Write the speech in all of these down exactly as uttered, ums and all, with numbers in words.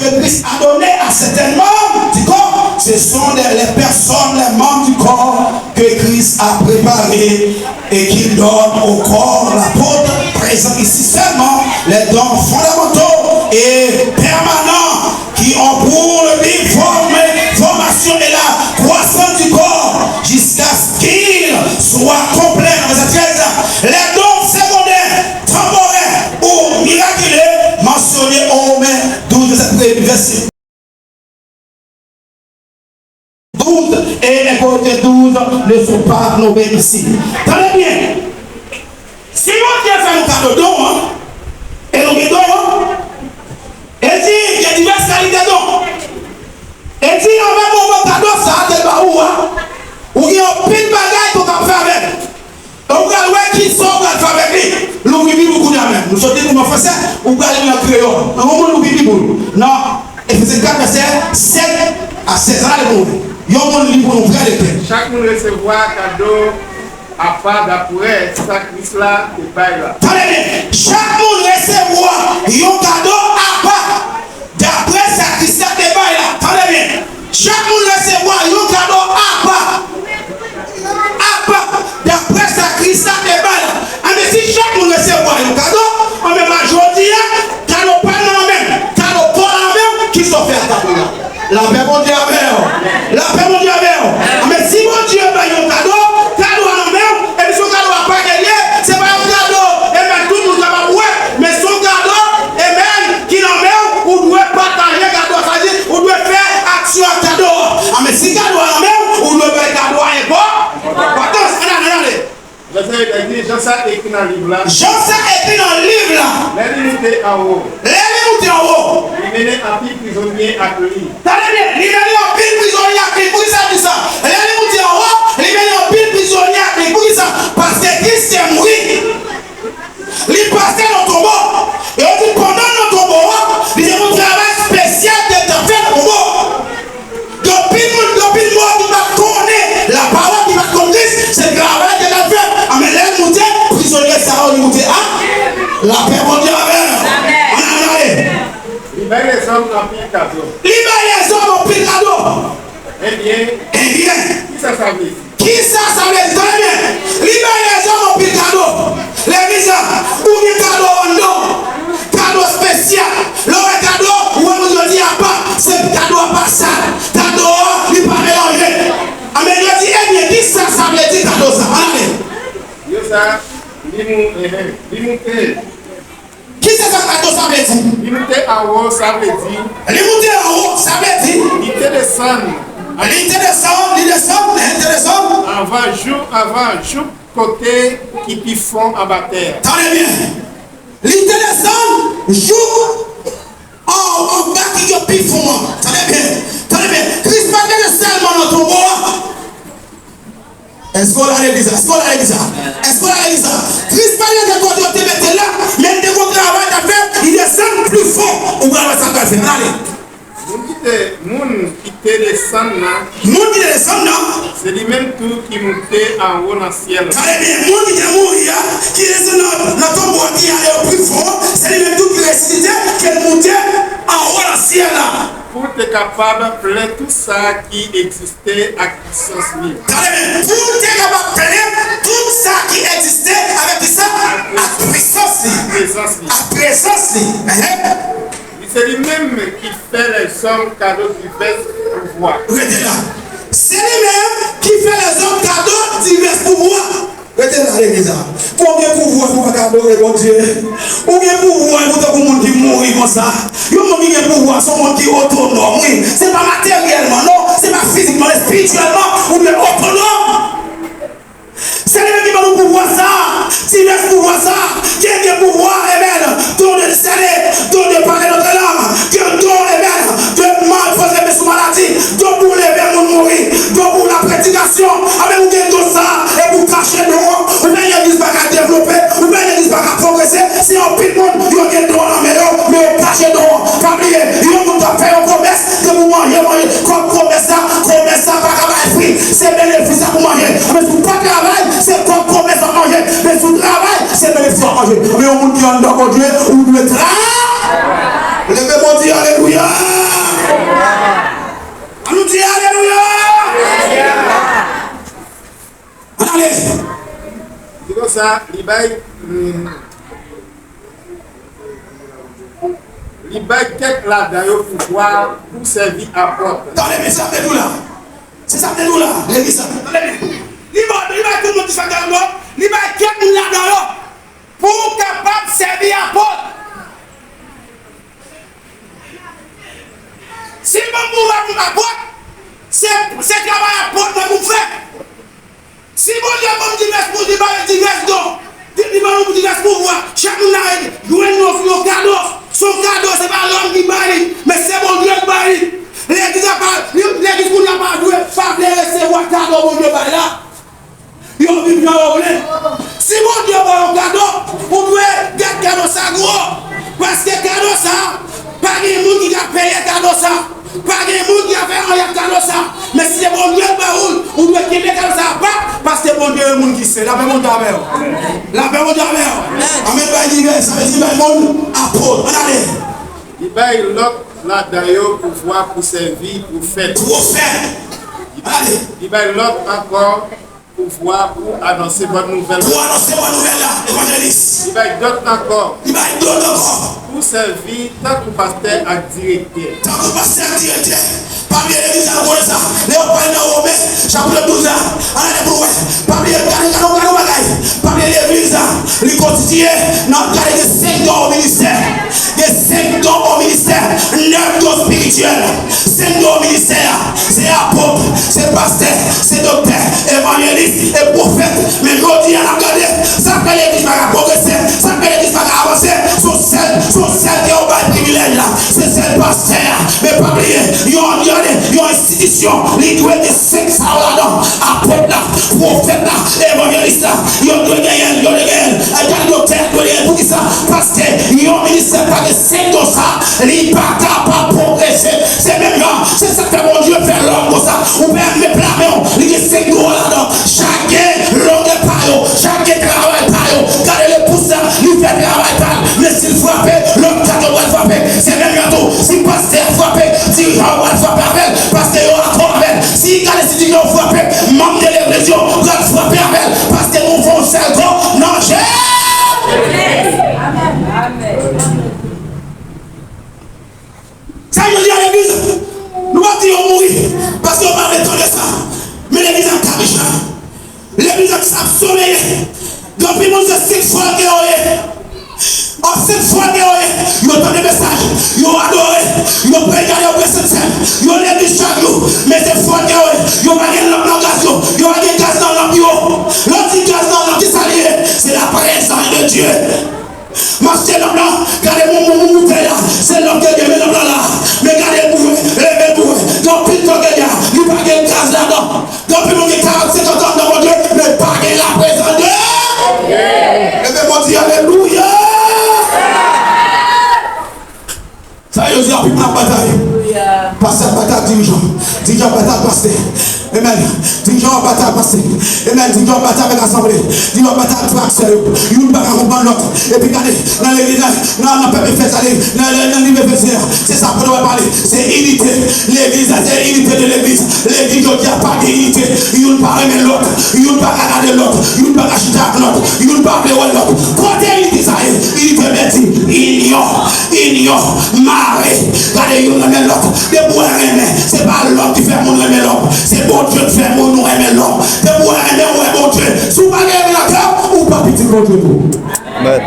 que Christ a donné à certains membres du corps, ce sont des, les personnes, les membres du corps que Christ a préparés et qu'il donne au corps, l'apôtre présent ici seulement, les dons fondamentaux et permanents qui ont pour le but former, formation et la croissance du corps jusqu'à ce qu'il soit complet. Nan vèsè trèz la, les dons secondaires, temporaires ou miraculeux mentionnés en Romains douze, vèsè douz et en Corinthiens douze ne sont pas nommés ici. Tande byen. Si Bondye fè nou kado don an, e nou gen don an, e di gen divès kalite don. E di anvan mwen kado sa a te ba ou a, ou gen anpil bagay ke w ka fè avè l. Ou pral wè kisa w pral fè avèk li. Louvri Bib ou kounye a menm. Nou sot li pou nou an fransè, ou pral li an kreyòl. Nan yon moun louvri Bib ou. Nan Efezen kat vèsè sèt a sèz. Ann ale pou nou. Yon moun li pou nou vrè lektè. Chak moun resevwa kado apa daprè sa Kris la te bay la. Tande byen. Chak moun resevwa yon kado apa daprè sa Kris la te bay la. Tande byen. Chak moun resevwa yon kado apa. Apa, daprè sa Kris la te bay la. Anben, si chak moun resevwa yon kado, anben, jodi a, kado pa nan men m, kado kò la nan men m, kisa w fè ak kado la? Lapè Bondye avè w. Lapè Bondye avè w. Anben, si Bondye bay yon kado, kado a nan men w, epi se yon kado apa ke l ye, se pa yon kado, ebyen, tout moun kapab wè, men se yon kado, ebyen, ki nan men w, ou dwe pataje kado a, sa vle di, ou dwe fè aksyon ak kado a. Anben, si kado a nan men w, ou dwe bay kado a enpò-, enpòtans. Ann ale, ann ale. Vèsè uit la di, jan sa ekri nan liv la. Jan sa ekri nan liv la. Lè li moute anwo. Lè li moute anwo. Li mennen anpil prizonye ak li. Tande byen, li mennen anpil prizonye ak li. Poukisa l di sa? Lè li moute anwo, li mennen anpil prizonye ak li. Poukisa? Paske Kris te mouri. Li pase nan tonbo. E yo di pandan nan tonbo a, li te gen yon travay espesyal ke l t ap fè nan tonbo a. Gen anpil moun, gen anpil mò ki pa t konnen lapawòl, ki pa t konn Kris, se travay ke l ap fè. Anben, lè l moute, prizonye sa yo, li moute a. Lapè Bondye avè w. Ann ale. Li bay lèzòm anpil kado. Li bay lèzòm anpil kado. Ebyen, ebyen, kisa sa vle di? Kisa sa vle di? Tande byen. Li bay lèzòm anpil kado. Legliz la, ou gen kado anndan w. Kado espesyal. Lè w wè kado, ou wè moun yo di apa, se kado apa sa. Kado a, li pa melanje. Anben, yo di, ebyen, kisa sa vle di kado sa? Ann ale. Yo sa, li mou-, eh, eh, li moute. Kisa sa kado sa vle di? Li moute anwo, sa vle di. Li moute anwo, sa vle di. Li te desann. Li te desann, li desann, li te desann. Anvan jou, anvan jou kote ki pi fon anba tè a. Tande byen. Li te desann jou an, anba ki yo pi fon an. Tande byen. Tande byen. Kris pa t rete sèlman nan tonbo a. Èske w la legliz la? Èske w la legliz la? Èske w la legliz la? Kris pa t rete kote yo te mete l la, men l te gon travay l ap fè, li desann pi fon. Ou pral wè sa l pral fè. Ale. Moun ki te, moun ki te desann nan. Moun ki te desann nan. Se li menm tou ki moute anwo nan syèl la. Tande byen, moun ki te mouri a, ki desann nan, nan tonbo a, ki ale pi fon, se li menm tou ki resisite, ke l moute anwo nan syèl la. Pou l te kapab plen tou sa ki egziste ak pwisans li. Tande byen, pou l te kapab plen tout sa ki egziste avèk kisa? Ak pwisans li. Ak prezans li. Ak prezans li. Ehe. Li se li menm ki fè lèzòm kado divès pouvwa. Rete la. Se li menm ki fè lèzòm kado divès pouvwa. Rete la, legliz la. Konbyen pouvwa pou w pa ka adore Bondye? Ou gen pouvwa pou w tankou moun ki mouri konsa. Yon moun ki gen pouvwa, se yon moun ki otonòm, wi. Se pa materyèlman, non. Se pa fizikman, espirityèlman, ou dwe otonòm. Se li menm ki ban nou pouvwa sa, divès pouvwa sa, gen, gen pouvwa, amen, don de disène, don de pale nan lòt lang, gen don, amen, de mal, fòs remen sou maladi, don pou leve moun mouri, don pou la predikasyon, amen, ou gen don sa, e pou kache don an, ou pè legliz pa ka devlope, ou pè legliz pa ka pwogrese, se anpil moun, yo gen don an nan men yo, men yo kache don an, pa bliye, yon moun t ap fè yon komès, depi w manje, manje, kòb komès la, komès la pa ka bay fwi, se benefis la pou manje, men si w pa travay, se kòb komès la manje, men si w travay, se benefis la manje, men yon moun ki anndan Bondye, ou dwe travay, leve Bondye, alelouya. Li bay, mm, li bay kèk ladan yo pouvwa pou sèvi apòt. Tande byen sa m te di w la. Se sa m te di w la. Legliz la. Tande byen. Li bay, li bay tout moun ki fè granmò, li bay kèk moun ladan yo pou w kapab sèvi apòt. Si ban m pouvwa pou m apòt, se, se travay apòt mwen pou m fè. Si Bondye ban m divès, pou li ba yo divès don, li, li ban nou divès pouvwa, chak moun la jwenn yon, yon kado. Se yon kado, se pa lòm ki ba li, men se Bondye ki ba li. Legliz la pa, legliz kounye a pa dwe, pa vle resevwa kado Bondye bay la. Yo viv jan yo vle. Si Bondye ba w yon kado, ou dwe gad kado sa gwo. Paske kado sa, pa gen moun ki ka peye kado sa. Pa gen moun ki ka fè anyen ak kado sa. Men si se Bondye k ba ou l, ou dwe kenbe kado sa apa, paske Bondye yon moun ki sen. Lapè Bondye avè w. Lapè Bondye avè w. Amèn. Bay divès, sa vle di bay moun apot. Ann ale. Li bay lòt ladan yo pouvwa pou sèvi pwofèt. Pwofèt. Ann ale. Li bay lòt ankò pouvwa pou anonse bòn nouvèl. Pou anonse bòn nouvèl la, evanjelis. Li bay dòt ankò. Li bay dòt ankò. Pou sèvi tankou pastè ak direktè. Tankou pastè ak direktè. Pa bliye legliz la, nou konnen sa. Lè yo pale nan Women, chapit douz la, ann ale pou nou wè. Pa bliye, gade, gade, gade yon bagay. Pa bliye legliz la, li konstitiye nan, gade, gen senk don o ministè. Gen senk don o ministè, nèf don espirityèl. Senk don o ministè a, se apot, se pastè, se doktè, evanjelis, e pwofèt. Men jodi a, n ap gade, sa k fè legliz pa ka pwogrese, sa k fè legliz pa ka avanse, se yon sèl, se yon sèl ke yo bay privilèj la, se sèl pastè a. Men pa bliye, yon, yon, yon enstitisyon, li dwe gen senk sa yo ladan, apot la, pwofèt la, evanjelis la, yo dwe genyen l, yo dwe genyen l. Ay, gade doktè, dwe genyen l. Poukisa? Paske yon ministè pa gen senk don sa, li pa kapab pwogrese. Se menm jan, se sa k fè Bondye fè lòm konsa. Ou pa menm pla men w, li gen senk dwa ladan. Chak gen longè pa yo, chak gen travay pa yo. Gade lepous la, li fè travay pa l. Men si l frape, lòt kat yo pral frape. Se menm jan tou, si pastè a frape, dirijan yo pral frape avè l, paske yo akò avè l. Si gade si dirijan yo frape, manm de legliz yo pral frape avè l, paske nou fè yon sèl kò nan Jezi. Amèn. Sa yo di a legliz, nou ap di yo mouri, paske yo pa vle tande sa. Men legliz ap kabicha. Legliz ap, ap someye. Gen anpil moun se sèk fòl ke yo ye. Ap sèk fòl ke yo ye. Yo tande mesaj. Yo adore. Yo preye, gade yo prese sèn. Yo legliz chak jou. Men se fòl ke yo ye. Yo pa gen lanp nan gaz yo. Yo pa gen gaz nan lanp yo. Lè w di gaz nan lanp, kisa li ye? Se la prezans de Dye. Mache lanp lan, gade moun, moun, moun moute la. Se lanp ke gen, men lanp lan la. Men gade l boure, e men l boure. Gen anpil tan ke gen, li pa gen gaz ladan. Gen anpil moun gen karant, senkant an nan Bondye, men pa gen laprezans de Dye. Leve men w, di alelouya. Sa yo di anpil moun ap batay. Pastè ap batay ak dirijan. Dirijan ap batay ak pastè. Amen. Dirijan ap batay ak pastè. Amen. Dirijan ap batay avèk asanble. Dirijan ap batay ak frè ak sè yo. Youn pa ka konprann lòt. Epi gade, nan legliz la, nan, nan pèp Efèz la, nan, nan, nan liv Efesyen an, se sa Pòl pale. Se inite. Legliz la, se inite de legliz. Legliz jodi a pa gen inite. Youn pa renmen lòt. Youn pa ka gade lòt. Youn pa ka chita ak lòt. Youn pa vle wè lòt. Kote inite sa ye? Inite vle di inyon. Inyon, mare, gade youn renmen lòt. Depi w wè renmen, se pa lòm ki fè moun renmen lòm. Se Bondye ki fè moun nou renmen lòm. Depi w wè renmen, ou wè Bondye. Si w pa gen renmen nan kè w, ou pa pitit Bondye tou. Amèn.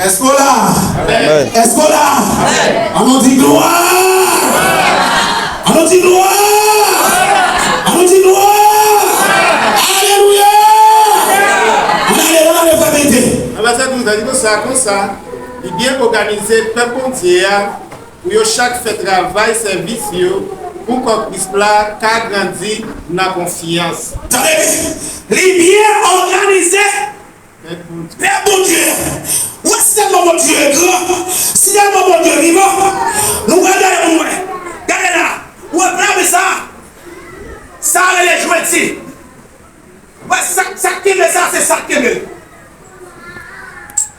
Èske w la? Amèn. Èske w la? Amèn. Ann nou di glwa! Ann nou di glwa! Ann nou di glwa! Alelouya! Ann ale, ann ale, frè Bete. Nan vèsè douz la, li konsa, konsa, li byen òganize pèp Bondye a pou yo chak fè travay sèvis yo, pou kò Kris la ka grandi nan konfyans. Tande byen, li byen òganize pèp Bondye a. Ou wè si tèlman Bondye gran, si tèlman Bondye vivan, nou pral gade pou nou wè. Gade la, ou wè pla men sa, sa rele jwenti. Wè, sa, sa k kenbe sa, se sa k kenbe l.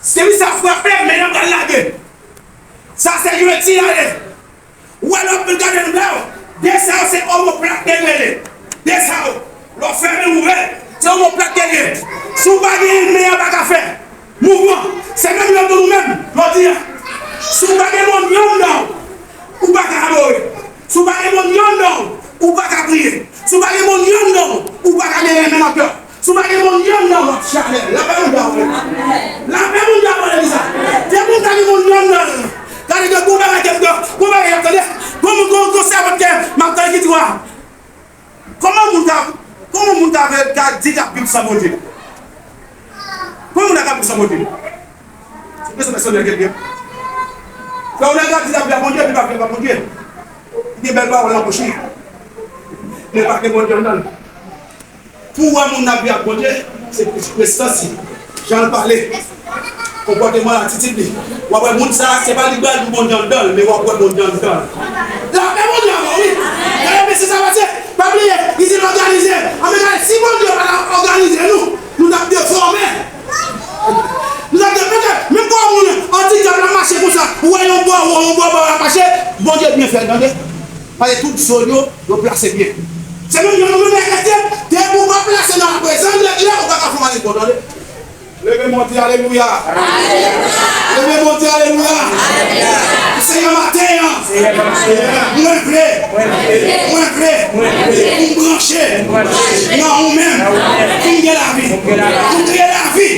Sèvis sa frape, men nan pral lage. Sa se jwenti a ye. Wè lòt moun gade nou la, de sa yo se omoplak ke yo rele. De sa yo, lè w fèmen ouvè, Se yon plat ke l ye. Si w pa gen men, an pa ka fè mouvman. Se menm jan tou nou menm, jodi a. Si w pa gen moun anndan w, ou pa ka adore. Si w pa gen moun anndan w, ou pa ka priye. Si w pa gen moun anndan w, ou pa ka gen renmen nan kè w. Si w pa gen moun anndan w, w ap chalè. Lapè moun dwa vole. Lapè moun dwa vole, Lisa. Depi w ta gen moun anndan w, gade de gwo bagay ke m, gwo bagay y ap tande. Gwo moun, gwo, gwo sèvant ke m ap tande ki di w a. Kòman moun ka, kòman moun ka, ka di l ap viv san Bondye? Kòman moun ka viv san Bondye? Se pèsonèl ke l ye. Lè yon nèg ap di l ap viv ak Bondye, epi l pa viv ak Bondye. Li gen bèl pawòl nan bouch li, men pa gen Bondye anndan l. Pou w wè moun ap viv ak Bondye, se prestans li, jan l pale, konpòteman l, atitid li. W ap wè moun sa a, se pa li k pral di w Bondye anndan l, men w ap wè Bondye anndan l. Lapè Bondye avè w, wi. Gade mesye sa pase. Pa bliye, li di l òganize. Anben gade, si Bondye pa t òganize nou, nou t ap defòme. Nou t ap defòme. Menm pou yon moun andikap la mache konsa, ou wè yon bò, yon bò, bò la mache, Bondye byen fè l, tande. Paske tout zòn yo, yo plase byen. Se menm jan nou menm lè kretyen, depi w pa plase nan laprezans de Dye, ou pa ka fè anyen bon, tande. Leve men w, di alelouya. Leve men w, di alelouya. Senyè, maten an, mwen vle, mwen vle pou m branche nan ou menm, pou m gen lavi, pou m gen lavi.